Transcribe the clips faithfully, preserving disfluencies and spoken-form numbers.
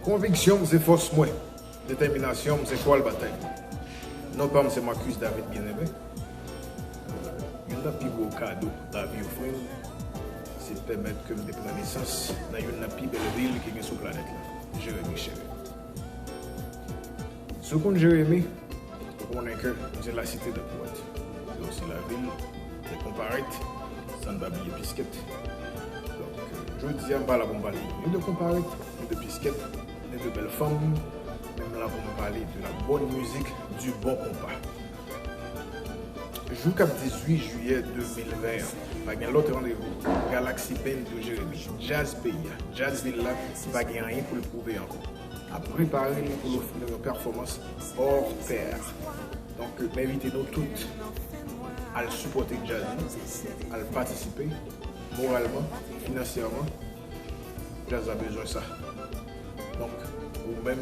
Konviksyon m se fòs mwen. Detèminasyon m se chwal batay mwen. Non pa m se Marcus David Bien-Aimé. Youn nan pi gwo kado lavi ofri m, se pèmèt ke m te pran nesans nan youn nan pi bèl vil ki gen sou planèt la, Jeremi cheri. Si w konn Jeremi, ou konnen ke nou se la cité de poètes. Se osi lavil de Konparèt, san n pa bliye Piskèt. Donk, jodi a, m pa la pou m pale ni de Konparèt, ni de Piskèt, ni de bèl fanm, men m la pou m pale de la bonne musique, du bon compas. Jou k ap dizuit jiyè de mil ven an, pa gen lòt randevou. Galaxy Band de Jeremi, djaz peyi a, djaz vil la, ki pa gen anyen pou l pwouve ankò, ap prepare li pou l ofri nou yon pèfòmans hors pair. Donk, m envite nou tout al sipòte djaz la, al patisipe moralman, finansyèman. Djaz la bezwen sa. Donk, ou menm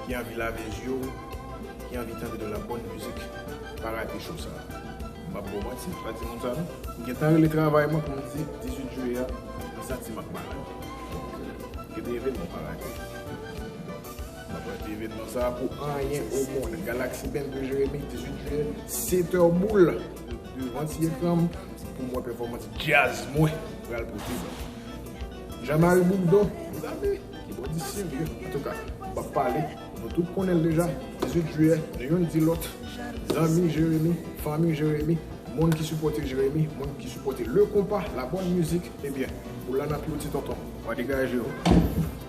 ki anvi lave zye w, ki anvi tande de la bonne musique, pa rate show sa a. M ap ba w manti, pa di moun sa non. M gentan rele travay mwen pou m di dizuit jiyè a, m santi m ap malad. Donk, gen de evenman pa rate. M ap rate evenman sa a pou anyen o mond. Galaxy Band de Jeremi, dizuit jiyè, sèt è boul, devan ti ekran m, pou m wè pèfòmans djaz mwen pral pote ban nou. Jean-Marie Boudon, mezanmi, kibòdis serye. Antouka, m p ap pale, nou tout konnen l deja. Dizuit jiyè, nou youn di lòt, zanmi Jeremi, fanmi Jeremi, moun ki sipòte Jeremi, moun ki sipòte le konpa, la bonne musique, ebyen, ou la n ap yo ti tonton, w a degaje w.